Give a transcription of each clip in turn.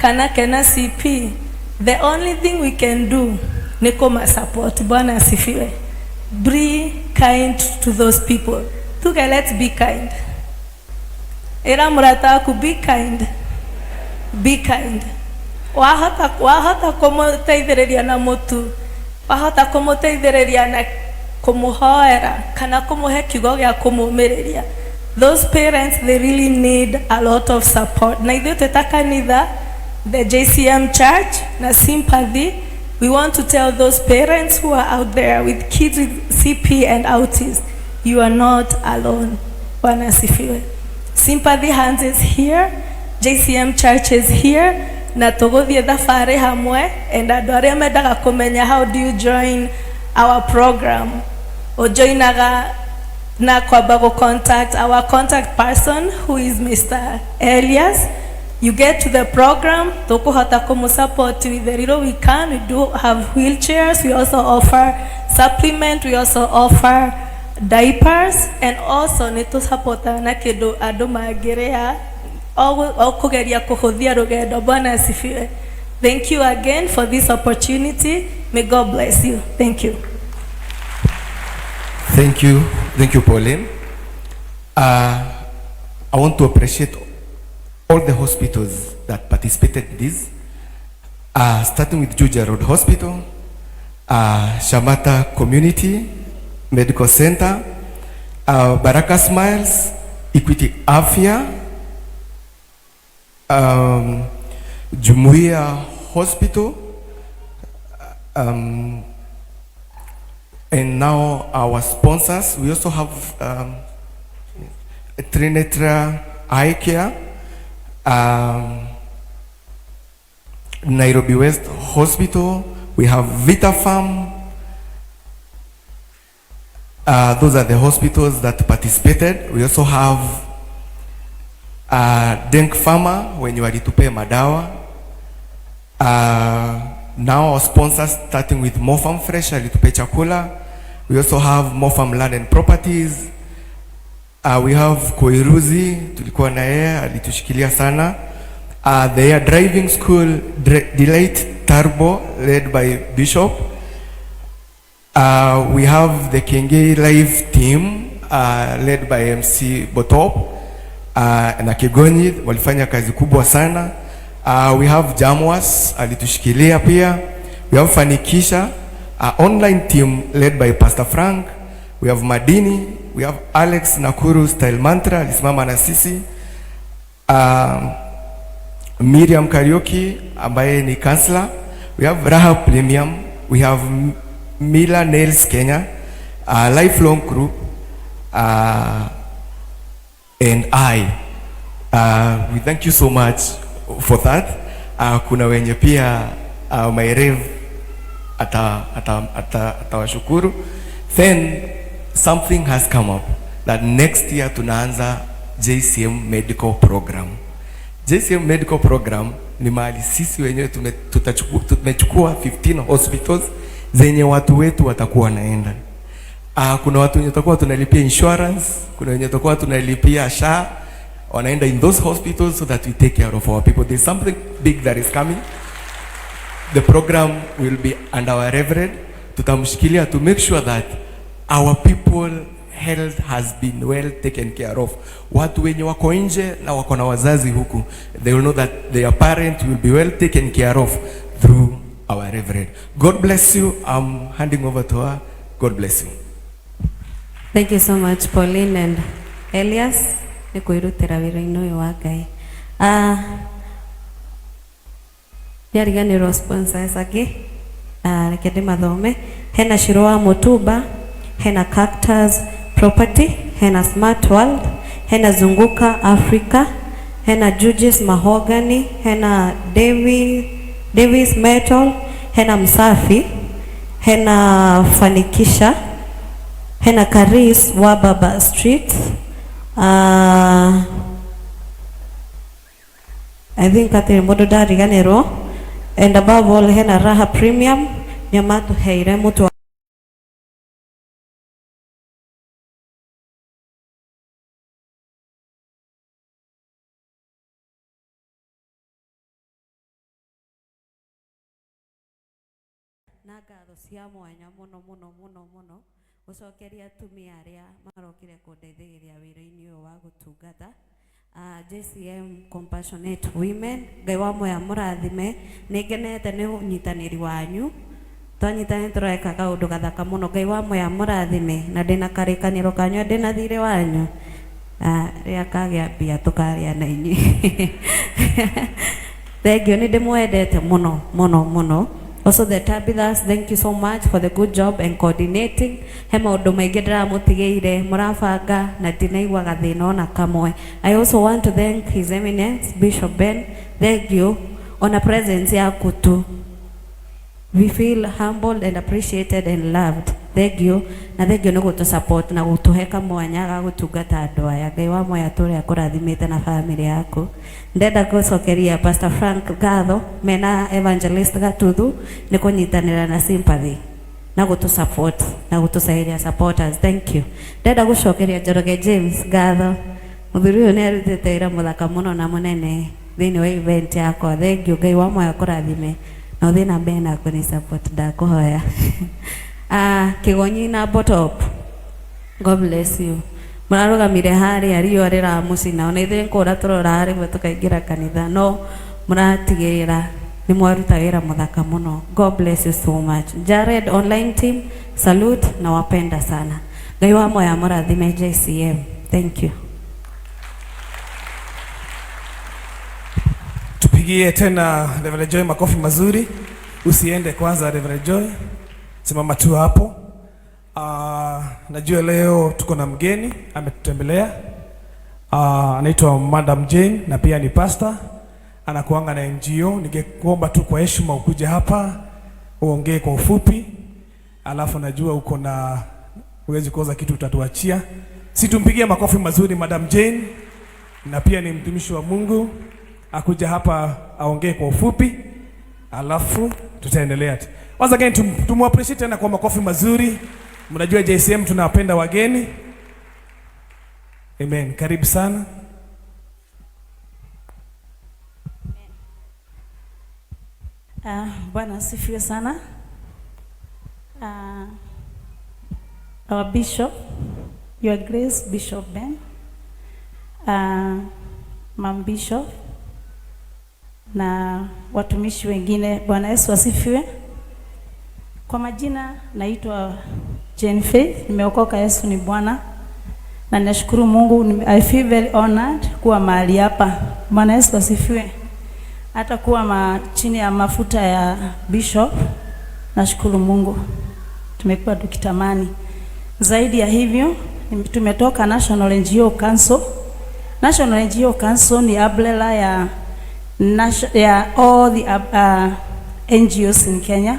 Kana kena CP, the only thing we can do ni kũma support. Bwana asifiwe. Be kind to those people. Tuge, let's be kind. Ĩra mũrata waku, be kind, be kind. Wahota kũmũteithĩrĩria na mũtu, wahota kũmũteithĩrĩria na kũmũhoera kana kũmũhe kiugo gĩa kũmũmĩrĩria. Those parents, they really need a lot of support. Na ithuĩ twĩ ta kanitha, the JCM Church na Sympathy, we want to tell those parents who are out there with kids with CP and autism, you are not alone. Bwana asifiwe. Sympathy Hands is here, JCM Church is here, na tũgũthiĩ thabarĩ hamwe. And andũ arĩa mendaga kũmenya how do you join our program, ũjoinaga na kwamba gũ contact our contact person, who is Mr. Elias. You get to the program, tũkũhota kũmũ support with the little we can. We do have wheelchairs, we also offer supplement, we also offer diapers, and also nĩ tũsupportaga na kĩndũ andũ mangĩrĩa o kũgeria kũhũthia rũgendo. Bwana asifiwe. Thank you again for this opportunity. May God bless you. Thank you. Thank you. Thank you, Pauline. I want to appreciate all the hospitals that participated in this, starting with Juja Road Hospital, Shamata Community Medical Center, Baraka Smiles, Equity Afya, Jumuiya Hospital, and now our sponsors. We also have Trinitra Eye Care, Nairobi West Hospital. We have Vita Farm. Those are the hospitals that participated. We also have Denk Pharma wenye walitupea madawa. Now our sponsors, starting with Mofarm Fresh, alitupea chakula. We also have Mofarm Land and Properties. We have Koiruzi, tulikuwa na yeye, alitushikilia sana. The Air Driving School, Delight Turbo, led by Bishop. We have the Kenge Live team, led by MC Botop na Kigonyi, walifanya kazi kubwa sana. We have Jamwas, alitushikilia pia. We have Fanikisha, online team led by Pastor Frank. We have Madini, we have Alex Nakuru Style Mantra, alisimama na sisi. Miriam Kariuki ambaye ni counselor. We have Raha Premium, we have Mila Nails Kenya, Lifelong Group, and I. We thank you so much for that. Kuna wenye pia my rev atawashukuru. Then something has come up that next year tunaanza JCM Medical Program. JCM Medical Program ni mahali sisi wenyewe tumechukua 15 hospitals zenye watu wetu watakuwa wanaenda. Kuna watu wenye tutakuwa tunalipia insurance, kuna wenye tutakuwa tunalipia SHA, wanaenda in those hospitals so that we take care of our people. There's something big that is coming. The program will be under our reverend. Tutamshikilia to make sure that our people health has been well taken care of. Watu wenye wako nje na wako na wazazi huku, they will know that their parent will be well taken care of through our reverend. God bless you. I'm handing over to her. God bless you. Thank you so much, Pauline and Elias, nĩ kwĩrutĩra wĩra-inĩ ũyũ wa Ngai. Nĩariganĩrwo sponsors angĩ, reke ndĩmathome. Hena Shiro wa Mutumba, hena Cactus Property, hena Smart World, hena Zunguka Africa, hena Judges Mahogany, hena Davis Metal, hena Msafi, hena Fanikisha, hena Karis wa Baba Street. I think atirĩ mũndũ ndariganĩrwo. And above all, hena Raha Premium, nĩo matũheire mũtu. Na ngatho cia mwanya mũno mũno mũno mũno gũcokeria atumia arĩa marokire kũndeithĩrĩria wĩra-inĩ ũyũ wa gũtungata. JCM Compassionate Women, Ngai wa moya mũrathime. Nĩ ngenete nĩ ũnyitanĩri wanyu. Twanyitanĩ tũreka kaũndũ gathaka mũno. Ngai wa moya mũrathime, na ndĩna karĩkanĩro kanyu, ndĩna thirĩ wanyu. Rĩrĩa kagĩa mbia tũkarĩa na inyuĩ. Thank you, nĩ ndĩmwendete mũno mũno mũno. Also the Tabithas, thank you so much for the good job and coordinating. He maũndũ maingĩ ndĩramũtigĩire mũrabanga na ndinaigua gathĩna ona kamwe. I also want to thank His Eminence Bishop Ben. Thank you ona presence yaku tu. We feel humbled and appreciated and loved. Thank you. Na thank you nĩ gũtũ support na gũtũhe kamwanya ga gũtungata andũ aya. Ngai wa moya tũrĩa akũrathimĩte na family yaku. Ndenda gũcokeria Pastor Frank ngatho mena Evangelist Gatuthu nĩ kũnyitanĩra na sympathy na gũtũ support na gũtũcaĩria supporters. Thank you. Ndenda gũcokeria Njoroge James ngatho. Mũthuri ũyũ nĩ arutĩte wĩra mũthaka mũno na mũnene thĩinĩ wa event yakwa. Thank you. Ngai wa moya kũrathime na ũthiĩ na mbere na kũni support, ndakũhoya. Kĩgonyi na Botop, God bless you. Mũrarũgamire harĩa riũa rĩramũcina, ona ithuĩ kũra tũrora rĩmwe tũkaingĩra kanitha, no mũratigĩrĩra nĩ mwaruta wĩra mũthaka mũno. God bless you so much. Jared online team, salute na wapenda sana. Ngai wa moya mũrathime JCM. Thank you. Tupigie tena Reverend Joy makofi mazuri. Usiende kwanza Reverend Joy, simama tu hapo. Najua leo tuko na mgeni ametutembelea. Anaitwa Madam Jane na pia ni pastor, anakuanga na NGO. Ningekuomba tu kwa heshima ukuje hapa uongee kwa ufupi, alafu najua uko na huwezi kuoza kitu utatuachia. Si tumpigie makofi mazuri Madam Jane, na pia ni mtumishi wa Mungu, akuja hapa aongee kwa ufupi, alafu tutaendelea. Once again tumu appreciate tena kwa makofi mazuri. Mnajua JCM tunawapenda wageni. Amen. Karibu sana. Bwana asifiwe sana. Our Bishop, Your Grace Bishop Ben, Mam Bishop na watumishi wengine, Bwana Yesu asifiwe. Kwa majina naitwa Jane Faith, nimeokoka, Yesu ni Bwana, na nashukuru Mungu. I feel very honored kuwa mahali hapa. Bwana Yesu asifiwe. Hata kuwa chini ya mafuta ya Bishop, nashukuru Mungu. Tumekuwa tukitamani. Zaidi ya hivyo, tumetoka National NGO Council. National NGO Council ni umbrella ya all the NGOs in Kenya.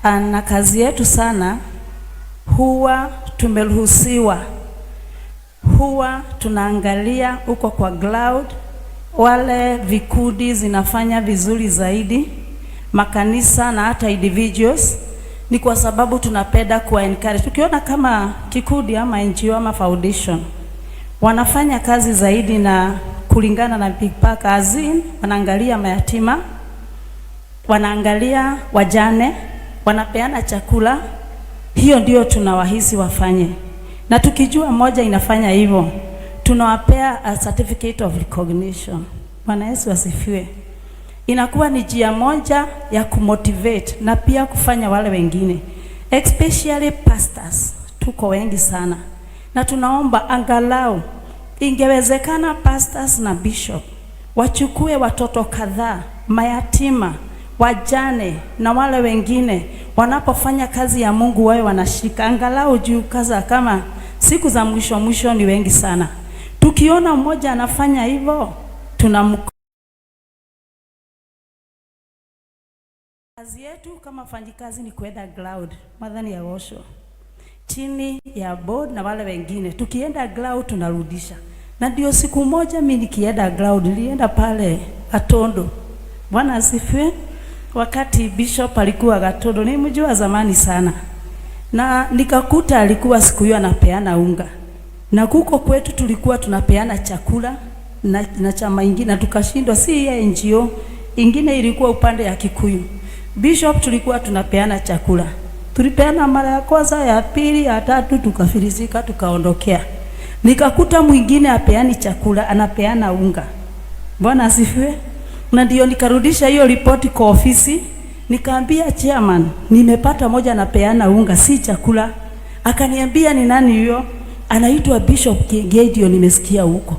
Na kazi yetu sana huwa tumeruhusiwa, huwa tunaangalia huko kwa cloud wale vikundi zinafanya vizuri zaidi, makanisa na hata individuals. Ni kwa sababu tunapenda kuwa encourage. Tukiona kama kikundi ama NGO ama foundation wanafanya kazi zaidi na kulingana na Big Pack, azin wanaangalia mayatima, wanaangalia wajane, wanapeana chakula, hiyo ndio tunawahisi wafanye. Na tukijua moja inafanya hivyo, tunawapea a certificate of recognition. Bwana Yesu asifiwe. Inakuwa ni njia moja ya kumotivate na pia kufanya wale wengine, especially pastors. Tuko wengi sana na tunaomba angalau ingewezekana pastors na bishop wachukue watoto kadhaa, mayatima, wajane na wale wengine, wanapofanya kazi ya Mungu wawe wanashika angalau juu kaza, kama siku za mwisho mwisho ni wengi sana. Tukiona mmoja anafanya hivyo, tunamko. Kazi yetu kama fanyikazi ni kuenda ground, madhani ya osho chini ya board na wale wengine. Tukienda ground tunarudisha. Na ndio siku moja mimi nikienda ground, nilienda pale Gatondo. Bwana asifiwe. Wakati bishop alikuwa Gatondo, nilimjua zamani sana. Na nikakuta alikuwa siku hiyo anapeana unga. Na kuko kwetu tulikuwa tunapeana chakula na chama ingine, na tukashindwa, si ya NGO ingine ilikuwa upande ya Kikuyu. Bishop, tulikuwa tunapeana chakula, tulipeana mara ya kwanza, ya pili, ya tatu, tukafilisika, tukaondokea. Nikakuta mwingine apeani chakula, anapeana unga. Bwana asifiwe. Na ndio nikarudisha hiyo ripoti kwa ofisi, nikaambia chairman, nimepata moja anapeana unga, si chakula. Akaniambia ni nani huyo? Anaitwa Bishop Gideon, nimesikia huko.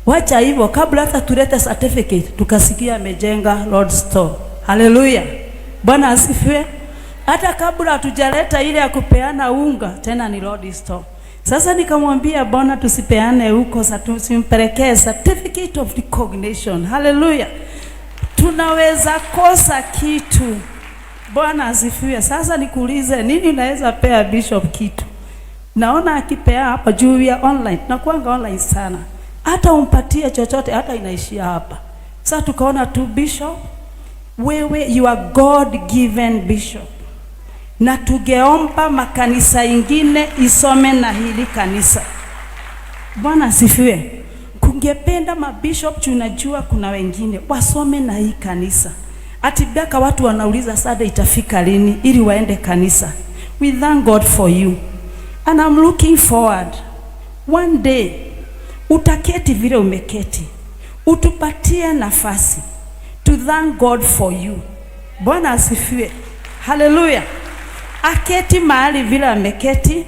Wacha hivyo, kabla hata tulete certificate, tukasikia amejenga Lord Store. Haleluya, Bwana asifiwe. Hata kabla hatujaleta ile ya kupeana unga, tena ni Lord Store. Sasa nikamwambia Bwana, tusipeane huko, tusimpelekee certificate of recognition. Haleluya, tunaweza kosa kitu. Bwana asifiwe. Sasa nikuulize, nini unaweza pea bishop kitu? Naona akipea hapa juu ya online, tunakuanga online sana, hata umpatie chochote, hata inaishia hapa. Sasa tukaona tu bishop, wewe you are God given bishop, na tungeomba makanisa ingine isome na hili kanisa. Bwana asifiwe. Kungependa mabishop, tunajua kuna wengine wasome na hii kanisa. Ati mpaka watu wanauliza sada itafika lini ili waende kanisa. We thank God for you and I'm looking forward one day utaketi vile umeketi, utupatie nafasi to thank God for you. Bwana asifiwe, haleluya. Aketi mahali vile ameketi.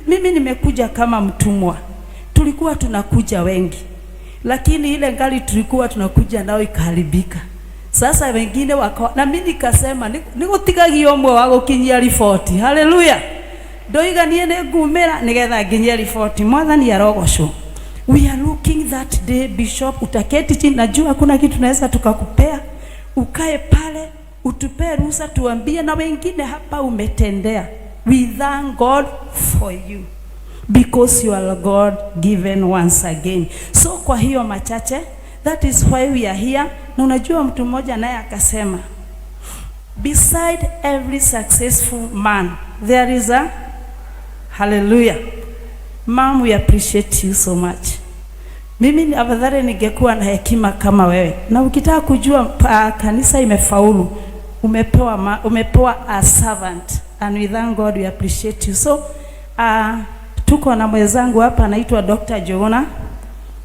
Mimi nimekuja kama mtumwa, tulikuwa tunakuja wengi, lakini ile ngali tulikuwa tunakuja nao ikaharibika. Sasa wengine wako na mimi nikasema nigutigagia ũmwe wa gũkinyia riboti. Haleluya, ndoiga niĩ nĩ ngumĩra nĩgetha nginyie riboti. Mwathani arogocwo. We are looking that day bishop, utaketi chini, najua kuna kitu tunaweza tukakupea, ukae pale utupee ruhusa tuambie na wengine hapa umetendea. We thank God for you because you are God given once again. So kwa hiyo machache, that is why we are here. Na unajua mtu mmoja naye akasema, beside every successful man there is a hallelujah. Mom, we appreciate you so much. Mimi ni afadhali ningekuwa na hekima kama wewe. Na ukitaka kujua kanisa imefaulu, umepewa a servant and we thank God, we appreciate you. So tuko na mwenzangu hapa anaitwa Dr. Jogona.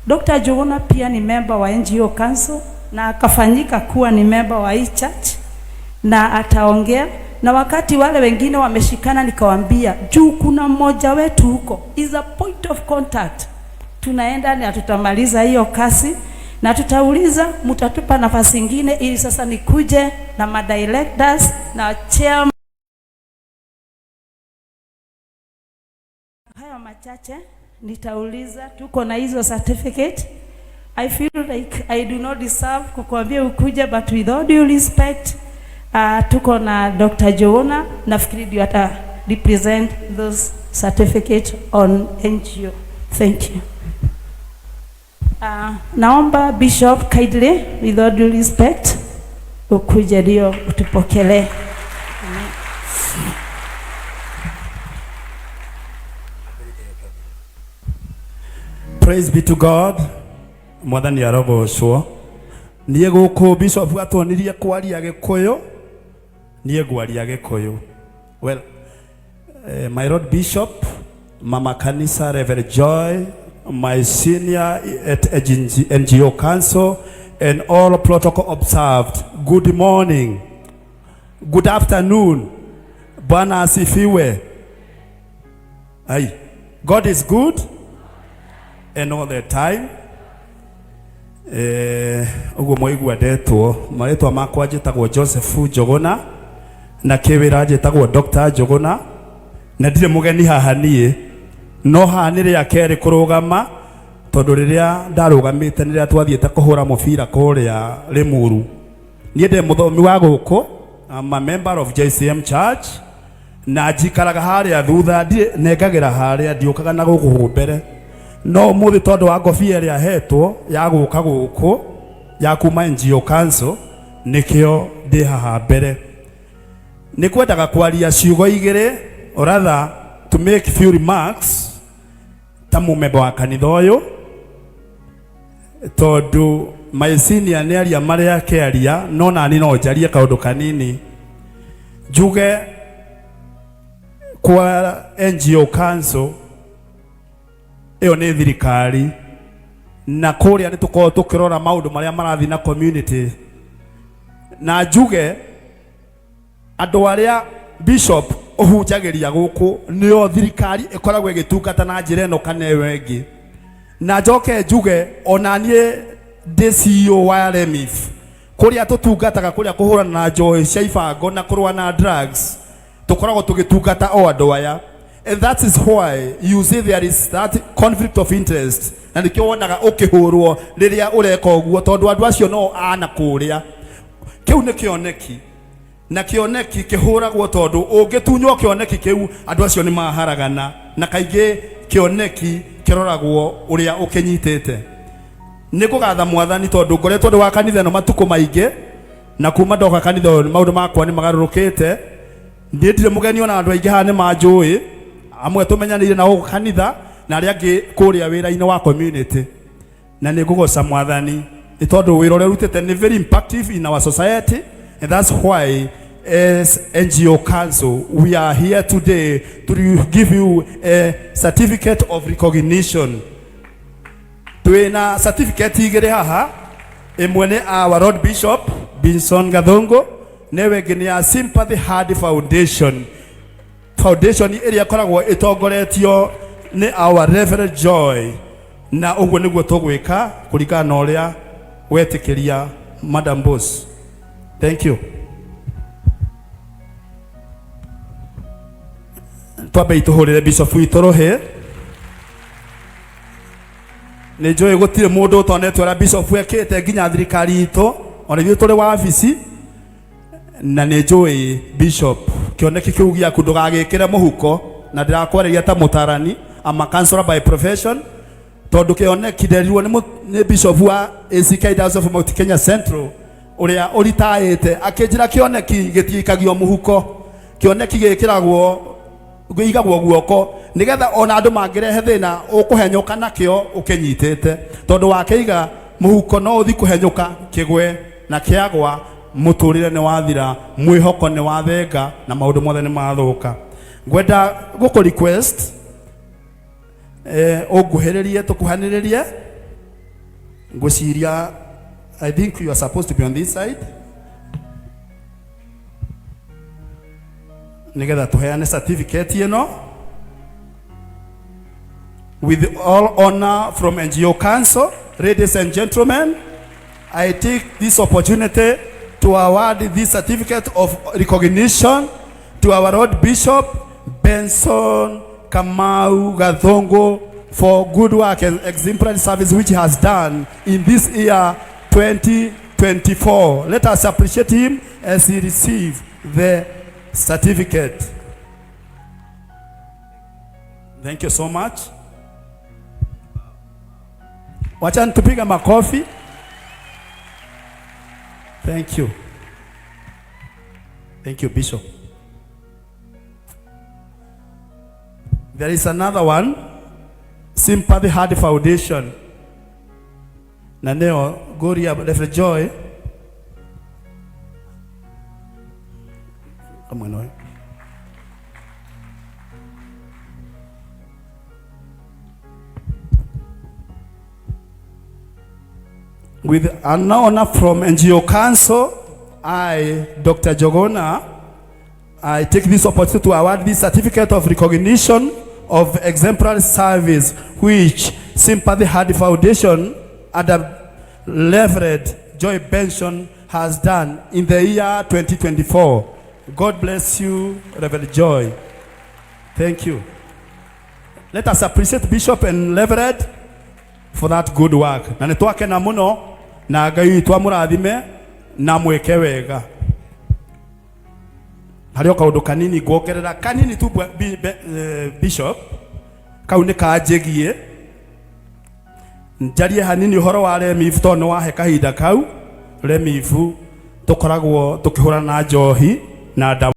Dr. Jogona pia ni member wa NGO Council na akafanyika kuwa ni member wa hii church na ataongea na wakati wale wengine wameshikana, nikawaambia juu kuna mmoja wetu huko is a point of contact. Tunaenda na tutamaliza hiyo kazi na tutauliza, mtatupa nafasi ingine ili sasa nikuje na madirectors na chairman. Hayo machache nitauliza, tuko na hizo certificate. I feel like I do not deserve kukuambia ukuje, but with all due respect, tuko na Dr. Joona, nafikiri ndio ata represent those certificate on NGO. Thank you. Naomba Bishop kindly, with all due respect, ukuje ndio utupokelee. Amen. Praise be to God. Mwathani arogocwo. Niĩ gũkũ Bishop atwonirie kwaria Gĩkũyũ, niĩ ngwaria Gĩkũyũ. Well, my Lord Bishop, Mama Kanisa Reverend Joy, my senior at NGO Council, and all protocol observed. Good morning. Good afternoon. Bwana asifiwe. Ai, God is good and all the time. Uguo mwaigua ndetwo marĩtwa makwa njĩtagwo Joseph Njũgũna na kĩwĩra njĩtagwo Dr. Njũgũna na ndirĩ mũgeni haha niĩ no haha nĩ rĩa kerĩ kũrũgama tondũ rĩrĩa ndarũgamĩte nĩ rĩrĩa twathiĩte kũhũra mũbira kũrĩa Limuru. Niĩ ndĩ mũthomi wa gũkũ, I'm a member of JCM Church na njikaraga harĩa thutha, ndirĩ nengagĩra harĩa, ndiũkaga na gũkũ mbere, no ũmũthĩ tondũ wa ngobia ĩrĩa hetwo ya gũka gũkũ ya kuma NGO Council nĩkĩo ndĩ haha mbere. Nĩ kwendaga kwaria ciugo igĩrĩ, or rather to make few remarks ta mũmemba wa kanitha ũyũ, tondũ my senior nĩ aria marĩa akĩaria, no nani no njarie kaũndũ kanini. Njuge kwa NGO Council ĩyo nĩ thirikari, na kũrĩa nĩ tũkoragwo tũkĩrora maũndũ marĩa marathiĩ na community. Na njuge andũ arĩa bishop ũhunjagĩria gũkũ nĩo thirikari ĩkoragwo ĩgĩtungata na njĩra ĩno kana ĩyo ĩngĩ. Na njoke njuge ona niĩ ndĩ CEO wa REMIF, kũrĩa tũtungataga kũrĩa kũhũrana na njohi cia ibango na kũrũa na drugs, tũkoragwo tũgĩtungata o andũ aya. And that is why you see there is that conflict of interest, na nĩkĩo wonaga ũkĩhũrwo rĩrĩa ũreka ũguo, tondũ andũ acio no ana kũrĩa. Kĩu nĩ kĩoneki, na kĩoneki kĩhũragwo tondũ ũngĩtunywo kĩoneki kĩu andũ acio nĩ maharagana, na kaingĩ kĩoneki kĩroragwo ũrĩa ũkĩnyitĩte. Nĩ ngũgatha Mwathani tondũ ngoretwo ndĩ wa kanitha ĩno matukũ maingĩ, na kuma ndoka kanitha ũyũ maũndũ makwa nĩ magarũrũkĩte. Niĩ ndirĩ mũgeni, ona andũ aingĩ haha nĩ manjũĩ, amwe tũmenyanĩire na gũkũ kanitha na arĩa angĩ kũrĩa wĩra-inĩ wa community. Na nĩ ngũgoca Mwathani nĩ tondũ wĩra ũrĩa ũrutĩte nĩ very impactive in our society, and that's why as NGO Council we are here today to give you a certificate of recognition. Twĩna certificate igĩrĩ haha, ĩmwe nĩ our Lord Bishop Benson Gathungu, newe ĩngĩ nĩ ya Sympathy Heart Foundation, foundation ĩrĩa ĩkoragwo ĩtongoretio nĩ our Reverend Joy. Na ũguo nĩguo tũgwĩka kũringana na ũrĩa wetĩkĩria, Madam Boss. Thank you. Twambe itũhũrĩre Bishop witũ rũhĩ. Nĩ njũĩ gũtirĩ mũndũ ũtonete ũrĩa Bishop ekĩte nginya thirikari itũ, ona ithuĩ tũrĩ wabici. Na nĩ njũĩ Bishop, kĩoneki kĩu gĩaku ndũgagĩkĩre mũhuko, na ndĩrakwarĩria ta mũtarani. I'm a counselor by profession, tondũ kĩoneki nderirwo nĩ Bishop wa ACK Diocese of Mount Kenya Central ũrĩa ũritaĩte, akĩnjĩra kĩoneki gĩtiikagio mũhuko, kĩoneki gĩkĩragwo igagwo guoko, nigetha ona andũ mangĩrehe thĩna ũkũhenyũka nakĩo ũkĩnyitĩte, tondũ wakĩiga mũhuko no ũthi kũhenyũka kĩgwe, na kĩagwa mũtũrĩre nĩ wathira, mwĩhoko nĩ wathenga, na maũndũ mothe nĩ mathũka. Ngwenda gũkũ request ũnguhĩrĩrie, tũkuhanĩrĩrie. Ngwĩciria I think you are supposed to be on this side nigetha tuheane certificate ĩno. With all honor from NGO Council, ladies and gentlemen, I take this opportunity to award this certificate of recognition to our Lord Bishop Benson Kamau Gathungu for good work and exemplary service which he has done in this year 2024. Let us appreciate him as he receives the certificate. Thank you so much. Wacha tupige makofi. Thank you. Thank you, Bishop. There is another one, Sympathy Heart Foundation. Na neo Goria Reverend Joy. Come on, Noe. With an honor from NGO Council, I, Dr. Njuguna, I take this opportunity to award this certificate of recognition of exemplary service which Sympathy Heart Foundation under Reverend Joy Benson has done in the year 2024. God bless you, Reverend Joy. Thank you. Let us appreciate Bishop and Reverend for that good work. Na nĩ twakena mũno, na Ngai witũ amũrathime na mwĩke wega. Harĩ o kaũndũ kanini nguongerera, kanini tu, Bishop, kau nĩ kanjĩgiĩ njarie hanini ũhoro wa REMIF, tondũ nĩ wahe kahinda kau. REMIF tũkoragwo tũkĩhũrana na njohi na ndawa.